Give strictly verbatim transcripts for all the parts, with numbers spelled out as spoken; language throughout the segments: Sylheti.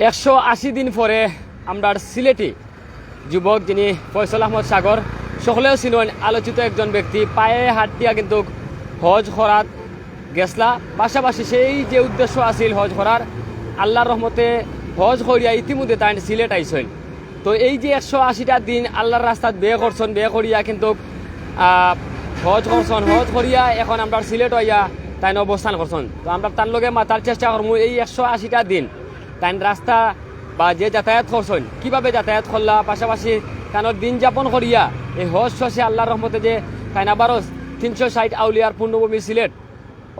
একশো আশি দিন পরে আমরার সিলেটি যুবক যিনি ফয়সল আহমদ সাগর, সকলেও চিনইন, আলোচিত একজন ব্যক্তি, পায়ে হাঁটিয়া কিন্তু হজ করাত গেছলা। পাশাপাশি সেই যে উদ্দেশ্য আছিল হজ করার, আল্লাহর রহমতে হজ করিয়া ইতিমধ্যে তাইন সিলেট আইছইন। তো এই যে একশো আশিটা দিন আল্লাহর রাস্তাত ব্যয় করছইন, ব্যয় করিয়া কিন্তু, আহ, হজ করছইন, হজ করিয়া এখন আমরার সিলেট আইয়া তাইন অবস্থান করছইন। তো আমরা তান লগে মাতার চেষ্টা করমু এই একশো আশিটা দিন তাইন রাস্তা বা যে যাতায়াত করছইন, কিভাবে যাতায়াত করলা, পাশাপাশি তানর দিন যাপন করিয়া এই হজ শেষে আল্লাহর রহমতে যে তাইন আবারও তিনশো ষাট আউলিয়ার পুণ্যভূমি সিলেট,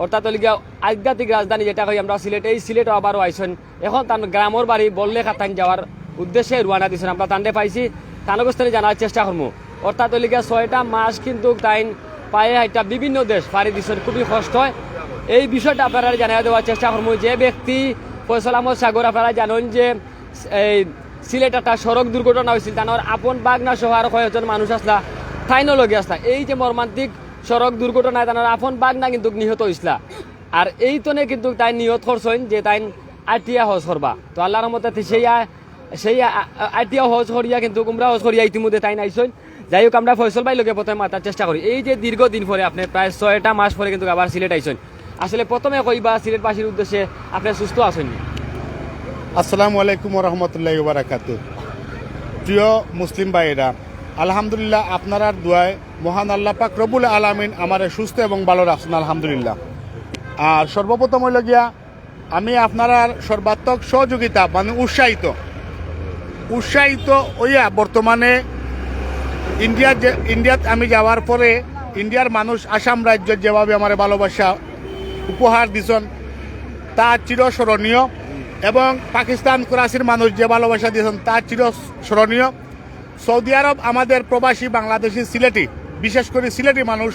অর্থাৎ অইল গিয়া আধ্যাত্মিক রাজধানী যেটা কই আমরা সিলেট, এই সিলেটও আবারও আইছইন। এখন তান গ্রামর বাড়ি বড়লেখা তাইন যাওয়ার উদ্দেশ্যে রওয়ানা দিছইন। আমরা তানরে পাইছি, তান অবস্থানে জানার চেষ্টা করমু। অর্থাৎ অইল গিয়া ছয়টা মাস কিন্তু তাইন পায়ে হাইটা বিভিন্ন দেশ পাড়ি দিছইন, খুবই কষ্ট হয়। এই বিষয়টা আপনারা জানাই দেওয়ার চেষ্টা করমু। যে ব্যক্তি ফয়সল আহমদ সাগর, আপনারা জানইন যে এই সিলেট একটা সড়ক দুর্ঘটনা হয়েছিল, তানর আপন বাগনা সহ আরো কয়েকজন মানুষ আসলা, তাইনও লগে আসলা। এই যে মর্মান্তিক সড়ক দুর্ঘটনায় তানর আপন বাগনা কিন্তু নিহত হইছলা। আর এই তনে কিন্তু তাইন নিয়ত করছইন যে তাইন আটিয়া হজ করবা। তো আল্লাহর রহমতে সেই আ-, সেই আ-, আ-, আটিয়া হজ করিয়া কিন্তু উমরা হজ করিয়া ইতিমধ্যে তাইন আইছইন। যাই হোক, আমরা ফয়সল ভাই লগে প্রথমে মাতার চেষ্টা করি। এই যে দীর্ঘ দিন পরে, আপনি প্রায় ছয়টা মাস পরে কিন্তু আবার সিলেট আইছইন, আসলে প্রথমে কইবা সিলেটবাসীর উদ্দেশ্যে, আপনি সুস্থ আছইন নি? আসসালামু আলাইকুম ওয়া রাহমাতুল্লাহি ওয়া বারাকাতুহু। প্রিয় মুসলিম ভাইরা, আলহামদুলিল্লাহ, আপনারার দোয়ায় মহান আল্লাহ পাক রব্বুল আলামিন আমারে সুস্থ এবং ভালো রাখছেন, আলহামদুলিল্লাহ। আর সর্বপ্রথম হইল গিয়া, আমি আপনারার সর্বাত্মক সহযোগিতা, মানে উৎসাহিত, উৎসাহিত হইয়া বর্তমানে ইন্ডিয়া যে, ইন্ডিয়াত আমি যাওয়ার পরে ইন্ডিয়ার মানুষ আসাম রাজ্যত যেভাবে আমারে ভালোবাসা উপহার দিছইন, তা চিরস্মরণীয়, এবং পাকিস্তান করাচির মানুষ যে ভালোবাসা দিছইন, তা চিরস্মরণীয়। সৌদি আরব আমাদের প্রবাসী বাংলাদেশি সিলেটি, বিশেষ করে সিলেটি মানুষ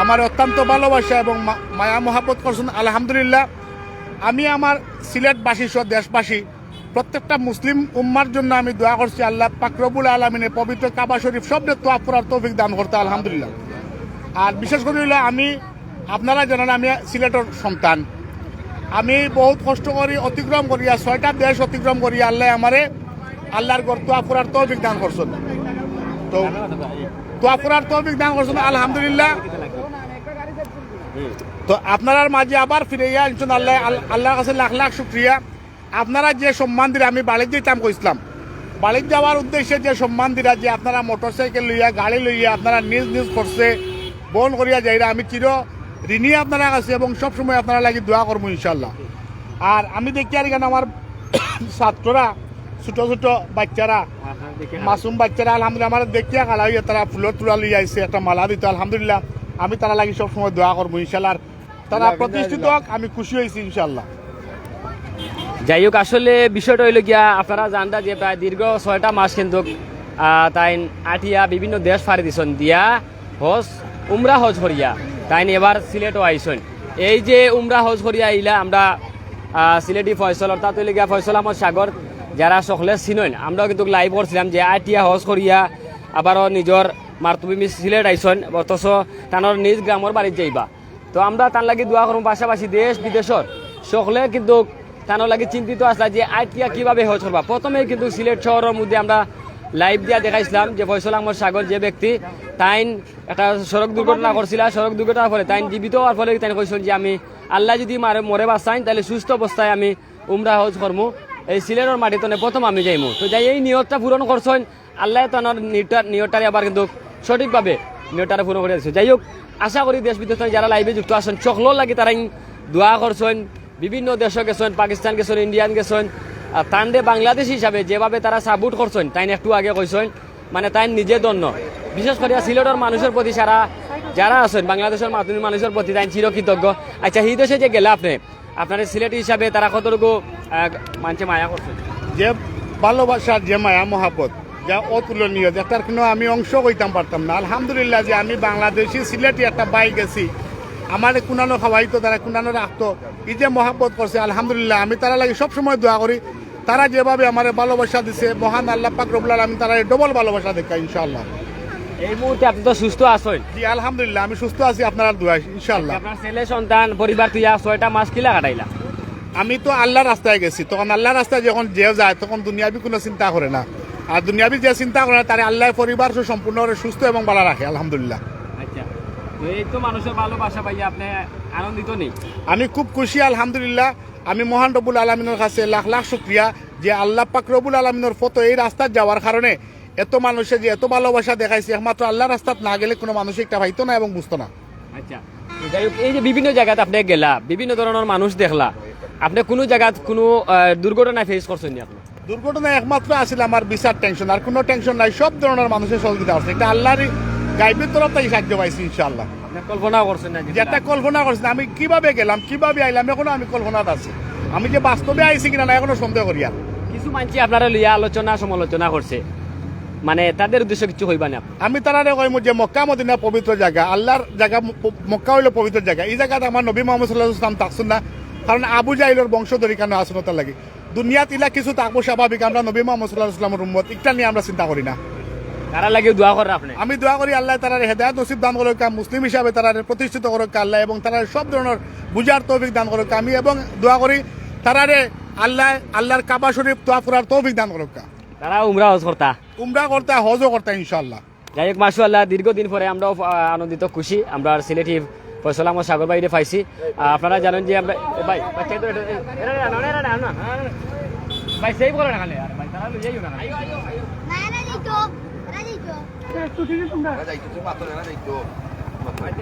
আমারে অত্যন্ত ভালোবাসা এবং মা-, মায়া মহাব্বত করছইন, আলহামদুলিল্লাহ। আমি আমার সিলেটবাসী সহ দেশবাসী, প্রত্যেকটা মুসলিম উম্মার জন্য আমি দোয়া করছি, আল্লাহ পাক রব্বুল আলামিনে পবিত্র কাবা শরীফ সবরে তোয়াফ করার তৌফিক দান করতা, আলহামদুলিল্লাহ। আর বিশেষ করে হইলো, আমি, আপনারা জানেন, আমি সিলেটর সন্তান। আমি বহুত কষ্ট করি, অতিক্রম করিয়া, ছয়টা দেশ অতিক্রম করিয়া আল্লাহ আমারে আল্লাহর ঘর তোয়াফ করার তৌফিক দান করছইন। তো তোয়াফ করার তৌফিক দান করছইন, আলহামদুলিল্লাহ। তো আপনারার মাঝে আবার ফিরাইয়া আনছইন আল্লাহ, আল-, আল্লাহর কাছে লাখ লাখ শুকরিয়া। আপনারা যে সম্মান দিরা, আমি বাড়িত যাইতাম কইছিলাম, বাড়িত যাওয়ার উদ্দেশ্যে যে সম্মান দিরা, যে আপনারা মোটরসাইকেল লইয়া, গাড়ি লইয়া, আপনারা নিজ নিজ খরচে বহন করিয়া যাইরা, আমি চির ঋণী আপনারার কাছে এবং সব সময় আপনারার লাগি দোয়া করমু ইনশাআল্লাহ। আর আমি দেখিয়ার কেনে আমার ছাত্ররা, ছোট ছোট বাচ্চারা, মাসুম বাচ্চারা, আলহামদুলিল্লাহ, আমারে দেখিয়া খাড়া অইয়া তারা ফুলর তুরা লইয়া আইছে, একটা মালা দিতো, আলহামদুলিল্লাহ। আমি তারার লাগি সব সময় দোয়া করমু ইনশাআল্লাহ। আর তারা প্রতিষ্ঠিত হোক, আমি খুশি হইছি ইনশাআল্লাহ। যাই হোক, আসলে বিষয়টা হইল গিয়া, আপনারা জানরা যে প্রায় দীর্ঘ ছয়টা মাস কিন্তু, আহ, তাইন আটিয়া বিভিন্ন দেশ পাড়ি দিছইন, দিয়া হজ, উমরা হজ করিয়া তাইন এবার সিলেটও আইছইন। এই যে উমরা হজ করিয়া আইলা, আমরা, আহ, সিলেটি ফয়সল, অর্থাৎ হইল গিয়া ফয়সল আহমদ সাগর, যারা সকলে চিনইন, আমরাও কিন্তু live করছিলাম যে আটিয়া হজ করিয়া আবারও নিজর মাতৃভূমি সিলেট আইছইন, অথচ তানর নিজ গ্রামর বাড়িত যাইবা। তো আমরা তান লাগি দোয়া করমু, পাশাপাশি দেশ বিদেশর সকলে কিন্তু তানর লাগি চিন্তিত আসলা যে আটিয়া কিভাবে হজ করবা। প্রথমেই কিন্তু সিলেট শহরর মধ্যে আমরা live দিয়া দেখাইছিলাম যে ফয়সল আহমদ সাগর যে ব্যক্তি, তাইন একটা সড়ক দুর্ঘটনা করছিলা, সড়ক দুর্ঘটনার ফলে তাইন জীবিত হওয়ার ফলে তাইন কইছইন যে আমি আল্লাহ যদি মারে, মরে বাঁচাইন, তাহলে সুস্থ অবস্থায় আমি উমরা হজ করমু, এই সিলেটর মাটিত প্রথম আমি যাইমু। তো যাই, এই নিয়তটা পূরণ করছইন, আল্লাহ তানর নিয়তটা, নিয়তটারে আবার কিন্তু সঠিকভাবে নিয়তটারে পূরণ করিয়া দিছে। যাই হোক, আশা করি দেশ বিদেশ যারা live-এ যুক্ত আছইন, সকলর লাগি তারা দোয়া করছইন, বিভিন্ন দেশো গেছইন, পাকিস্তান গেছইন, ইন্ডিয়ান গেছইন, আর তানরে বাংলাদেশ হিসাবে যেভাবে তারা support করছইন, তাইন একটু আগে কইছইন, মানে তাইন নিজে ধন্য। বিশেষ করিয়া সিলেটর মানুষর প্রতি সারা যারা আছইন, বাংলাদেশর মাতৃভূমির মানুষর প্রতি তাইন চিরকৃতজ্ঞ। আচ্ছা, হি দেশে যে গেলা আপনে, আপনার সিলেটি হিসাবে তারা কতটুকু, আহ, মানষে মায়া করছে? যে ভালোবাসা, যে মায়া মহাব্বত, যা অতুলনীয়, যেটার কোনো আমি অংশ হইতাম পারতাম না। আলহামদুলিল্লাহ যে আমি বাংলাদেশি সিলেটি একটা ভাই গেছি, আমারে কুনানো খাওয়াইতো, তারা কুনানো রাখতো, এই যে মহাব্বত করছে, আলহামদুলিল্লাহ আমি তারার লাগি সবসময় দোয়া করি। তারা যেভাবে আমারে ভালোবাসা দিছে, মহান আল্লাহ পাক রব্বুল আলামিন তারারে double ভালোবাসা দেউক্কা ইনশাআল্লাহ। এই মুহূর্তে আপনি তো সুস্থ আছইন? জি, আলহামদুলিল্লাহ, আমি সুস্থ আছি আপনারার দোয়ায় ইনশাআল্লাহ। আপনার ছেলে সন্তান, পরিবার তুইয়া ছয়টা মাস কিলা কাটাইলা? আমি তো আল্লাহর রাস্তায় গেছি, তখন আল্লাহর রাস্তায় যখন যে যায়, তখন দুনিয়াবি কোনো চিন্তা করে না। আর দুনিয়াবি যে চিন্তা করে না, তারে আল্লাহ পরিবার সহ সম্পূর্ণ করে সুস্থ এবং ভালো রাখে, আলহামদুলিল্লাহ। আচ্ছা, তো এই তো মানুষের ভালোবাসা পাইয়া আপনি আনন্দিত নেই? আমি খুব খুশি, আলহামদুলিল্লাহ। আমি মহান রব্বুল আলমিনের কাছে লাখ লাখ শুক্রিয়া যে আল্লাহ পাক রব্বুল আলমিনের ফটো এই রাস্তাত যাওয়ার কারণে এত মানুষে যে এত ভালোবাসা দেখাইছে, একমাত্র আল্লাহর রাস্তাত না গেলে কোনো মানুষ একটা পাইতো না এবং বুঝতো না। আচ্ছা, তো যাই হোক, এই যে বিভিন্ন জায়গাতে আপনি গেলা, বিভিন্ন ধরনের মানুষ দেখলা, আপনি কোনো জায়গাত কোনো আহ, দুর্ঘটনা ফেস করছেন নি আপনি? দুর্ঘটনা একমাত্র আছিল আমার ভিসার টেনশন, আর কোনো টেনশন নাই। সব ধরনের মানুষের সহযোগিতা আছে, এটা আল্লাহরই গাইবের তরফ থেকে সাহায্য পাইছি ইনশাআল্লাহ। আপনি কল্পনা করছেন না যে যেটা কল্পনা করছি না, আমি কিভাবে গেলাম, কিভাবে আইলাম, এখনো আমি কল্পনাত আছি। আমি যে বাস্তবে আইছি কিনা না, এখনো সন্দেহ করি আর। কিছু মানছি আপনারা লইয়া আলোচনা সমালোচনা করছে, মানে তাদের উদ্দেশ্যে কিছু কইবা না? আমি তারারে কইমু যে মক্কা মদিনা পবিত্র জায়গা, আল্লাহর জায়গা, ম-, প-, মক্কা হইলো পবিত্র জায়গা। এই জায়গাতে আমার নবী মোহাম্মদ সাল্লাল্লাহু আলাইহি ওয়াসাল্লাম থাকছইন না, কারণ আবু জাহিলর বংশধর ইখানো আছইন, ওটার লাগি। দুনিয়াত ইলা কিছু থাকবো স্বাভাবিক, আমরা নবী মোহাম্মদ সাল্লাল্লাহু আলাইহি ওয়াসাল্লামর উম্মত, ইটা নিয়ে আমরা চিন্তা করি না। তারা লাগি দোয়া কররা আপনি? আমি দোয়া করি আল্লাহ তারারে হেদায়েত নসিব দান করুক, মুসলিম হিসাবে তারারে প্রতিষ্ঠিত করুক আল্লাহ, এবং তারারে সব ধরনের বুঝার তৌফিক দান করুক। আমি এবং দোয়া করি তারারে আল্লাহ, আল্লাহর কাবা শরীফ তোয়াফ করার তৌফিক দান করুক। তারা উমরা হজ করতা? উমরা করতা, হজও করতা ইনশাআল্লাহ। যাই হোক, মাশাআল্লাহ, দীর্ঘদিন পরে আমরাও আহ, আনন্দিত, খুশি। আমরা সিলেটি ফয়সল আহমদ সাগর ভাইরে পাইছি। আহ, আপনারা জানেন যে আমরা, এ ভাই, ভাই, এরা, এরা, এরা, এরা, এরা, এরা, ভাই, সেই বলে না খালি, আর ভাই, তারা লইয়াইও না খালি।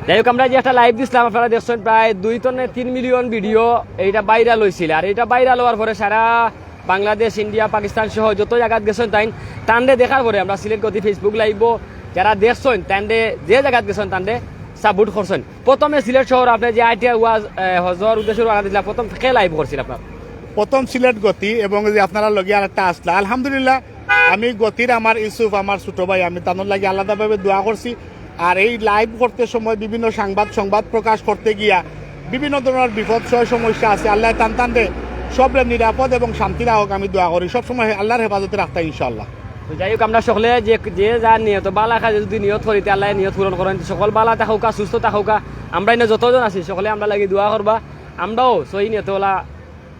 যাই হোক, আমরা যে একটা লাইভ দিছিলাম, আপনারা দেখছেন প্রায় দুই তনে তিন মিলিয়ন ভিডিও এইটা ভাইরাল হইছিল। আর এটা ভাইরাল হওয়ার পরে সারা বাংলাদেশ, ইন্ডিয়া, পাকিস্তান সহ যত জায়গাত গেছেন তাইন, তানরে দেখার পরে আমরা সিলেট গতি Facebook লাইভও যারা দেখছেন, তানরে যে জায়গাত গেছেন তানরে সাপোর্ট করছেন। প্রথমে সিলেট শহর আপনি যে আইটিআই ওয়াজ, আহ, হজর উদ্দেশ্যে রওনা দিছিলা, প্রথম কে লাইভ করছিল আপনার? প্রথম সিলেট গতি এবং যে আপনারা লগে আর একটা আসলা, আলহামদুলিল্লাহ। আমি গতির আমার ইউসুফ, আমার ছোট ভাই, আমি তানোর লাগি আলাদাভাবে দোয়া করছি। আর এই লাইভ করতে সময় বিভিন্ন সংবাদ সংবাদ প্রকাশ করতে গিয়া বিভিন্ন ধরনের বিপদ সহ সমস্যা আছে। আল্লাহ তান তানরে সবরে নিরাপদ এবং শান্তি রাখুক, আমি দোয়া করি সবসময় আল্লাহর হেফাজতে রাখতা ইনশাআল্লাহ। তো যাই হোক, আমরা সকলে যে, যে যার নিয়ত, বালা কাজে যদি নিয়ত করিতে আল্লাহ নিয়ত পূরণ করেন, সকল বালা থাকুকা, সুস্থ থাকুকা, আমরা এনে যতজন আছি সকলে আমরা লাগি দোয়া করবা, আমরাও সহি নিয়ত ওলা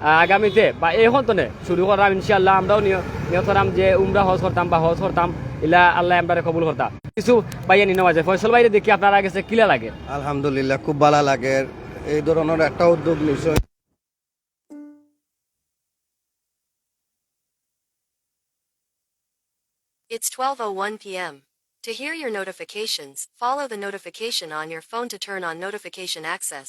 আহ, আগামীতে বা এখন তো নে শুরু করলাম ইনশাআল্লাহ, আমরাও নিয়-, নিয়ত করাম যে উমরা হজ করতাম বা হজ করতাম, ইলা আল্লাহ আমরারে কবুল করতা। কিছু ভাইয়া নিনো মাঝে ফয়সল ভাইরে দেখি আপনারা গেছে কিলা লাগে? আলহামদুলিল্লাহ, খুব ভালা লাগে এই ধরনের একটা উদ্যোগ নিছে। It's twelve oh one p m. To hear your notifications, follow the notification on your phone to turn on notification access.